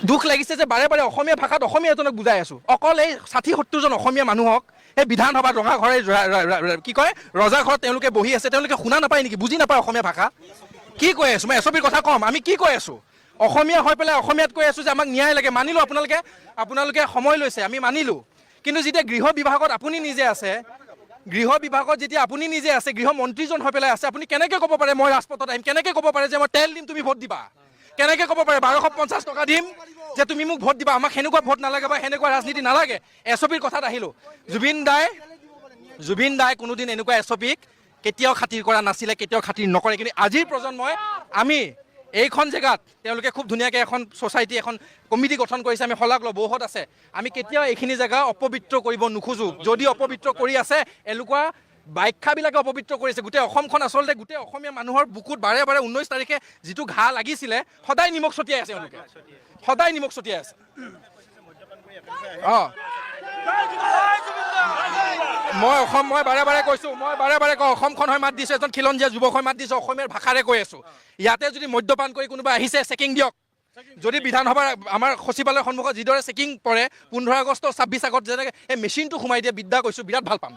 দুখ লাগিছে যে বাৰে বাৰে অসমীয়া ভাষাত অসমীয়া এজনক বুজাই আছোঁ। অকল এই 60-70জন অসমীয়া মানুহক এই বিধানসভাত ৰঙা ঘৰে কি কয়, ৰজা ঘৰত তেওঁলোকে বহি আছে। তেওঁলোকে শুনা নাপায় নেকি? বুজি নাপায় অসমীয়া ভাষা? কি কৈ আছোঁ মই? এছ অ' পিৰ কথা ক'ম। আমি কি কৈ আছোঁ? অসমীয়া হৈ পেলাই অসমীয়াত কৈ আছোঁ যে আমাক ন্যায় লাগে। মানিলোঁ, আপোনালোকে সময় লৈছে, আমি মানিলোঁ। কিন্তু যেতিয়া গৃহ বিভাগত আপুনি নিজে আছে, গৃহ বিভাগত যেতিয়া আপুনি নিজে আছে, গৃহ মন্ত্ৰীজন হৈ পেলাই আছে, আপুনি কেনেকৈ ক'ব পাৰে মই ৰাজপথত আহিম? কেনেকৈ ক'ব পাৰে যে মই তেল দিম, তুমি ভোট দিবা? কেনেকৈ ক'ব পাৰে 1250 টকা দিম যে তুমি মোক ভোট দিবা? আমাক সেনেকুৱা ভোট নালাগে বা সেনেকুৱা ৰাজনীতি নালাগে। এছ অ' পিৰ কথাত আহিলোঁ। জুবিন দাই কোনোদিন এনেকুৱা এছ অ' পিক কেতিয়াও খাতিৰ কৰা নাছিলে, কেতিয়াও খাতিৰ নকৰে। কিন্তু আজিৰ প্ৰজন্মই আমি এইখন জেগাত তেওঁলোকে খুব ধুনীয়াকৈ এখন ছ'চাইটি, এখন কমিটি গঠন কৰিছে, আমি শলাগ লওঁ, বহুত আছে। আমি কেতিয়াও এইখিনি জেগা অপবিত্ৰ কৰিব নোখোজোঁ। যদি অপবিত্ৰ কৰি আছে, এনেকুৱা ব্যাখ্যাবিলাকে অপবিত্ৰ কৰিছে গোটেই অসমখন। আচলতে গোটেই অসমীয়া মানুহৰ বুকুত বাৰে বাৰে 19 তাৰিখে যিটো ঘাঁ লাগিছিলে, সদায় নিমখ ছটিয়াই আছে এওঁলোকে, সদায় নিমখ ছটিয়াই আছে। মই বাৰে বাৰে কৈছোঁ, মই বাৰে বাৰে কওঁ, অসমখন হৈ মাত দিছোঁ, এজন খিলঞ্জীয়া যুৱক হৈ মাত দিছোঁ, অসমীয়াৰ ভাষাৰে কৈ আছোঁ। ইয়াতে যদি মদ্যপান কৰি কোনোবা আহিছে, চেকিং দিয়ক। যদি বিধানসভাৰ আমাৰ সচিবালয়ৰ সন্মুখত যিদৰে চেকিং পৰে, 15 আগষ্ট, 26 আগষ্ট যেনেকৈ এই মেচিনটো সোমাই দিয়ে, বিদ্যা কৈছোঁ, বিৰাট ভাল পাম।